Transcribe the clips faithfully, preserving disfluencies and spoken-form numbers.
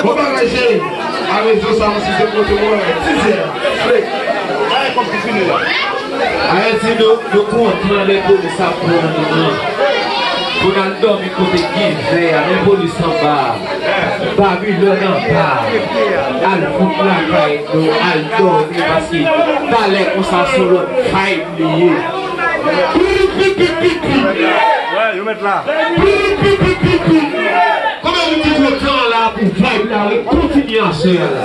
Bon bagay, cheri. A rezo sa, mwen, si se kote mwen, ti zè. Frè. Ayiti, nou, nou kontan lè polis ap pran nou nan. Pou n al dòmi kote gen vè a, men polis anba a. Babilòn anba a. Al fout lakay nou, al dòmi, paske talè konsa se yon lòt vibe li ye. Pi, pi, pi, pi, pi. Wè, yo mèt la. Pi, pi, pi, pi, pi. Kòman moun ki kontan la pou vibe la, wi, kontinye aswè a la.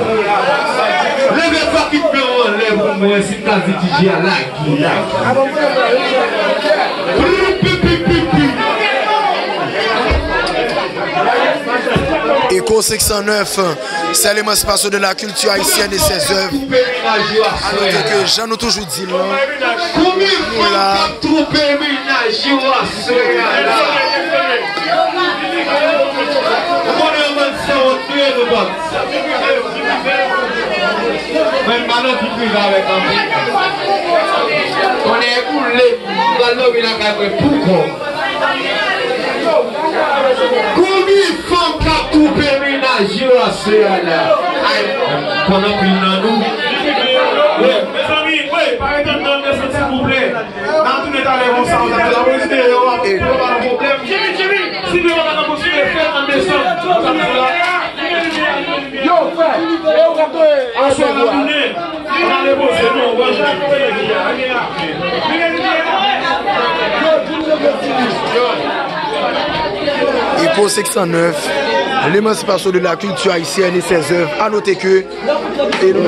Leve fucking men w anlè pou mwen, si m ta di D J a lage, lage. Pi, pi, pi, pi, pi. Echo cinq cent neuf, c'est l'émancipation de la culture haïtienne et ses œuvres. A note ke, jan nou toujou di l lan, konbyen fanm k ap twonpe mennaj yo aswè a la? Ou konnen yon bann sanwont nou ye, nou bann. Mwen, m pa nan vi prive avèk anpil. Konnen e boule, m pral dòmi lakay mwen pou kò m. Konbyen fanm k ap twonpe mennaj yo aswè a la? Ay, konn anpil nan nou. Wi, mezanmi, wi, pa ret anndan, desann, silvouplè. N a tounen talè konsa, ou ta fè lapolis deyò, w ap pran pwoblèm. Jimmy, Jimmy, silvouplè, pa nan konspire, fè n desann. Sa m di la. Yo, frè, e ou k ap toye. Aswè a, tounen. Echo cinq cent neuf, l'émancipation de la culture haïtienne et ses œuvres. À noter que, et nous,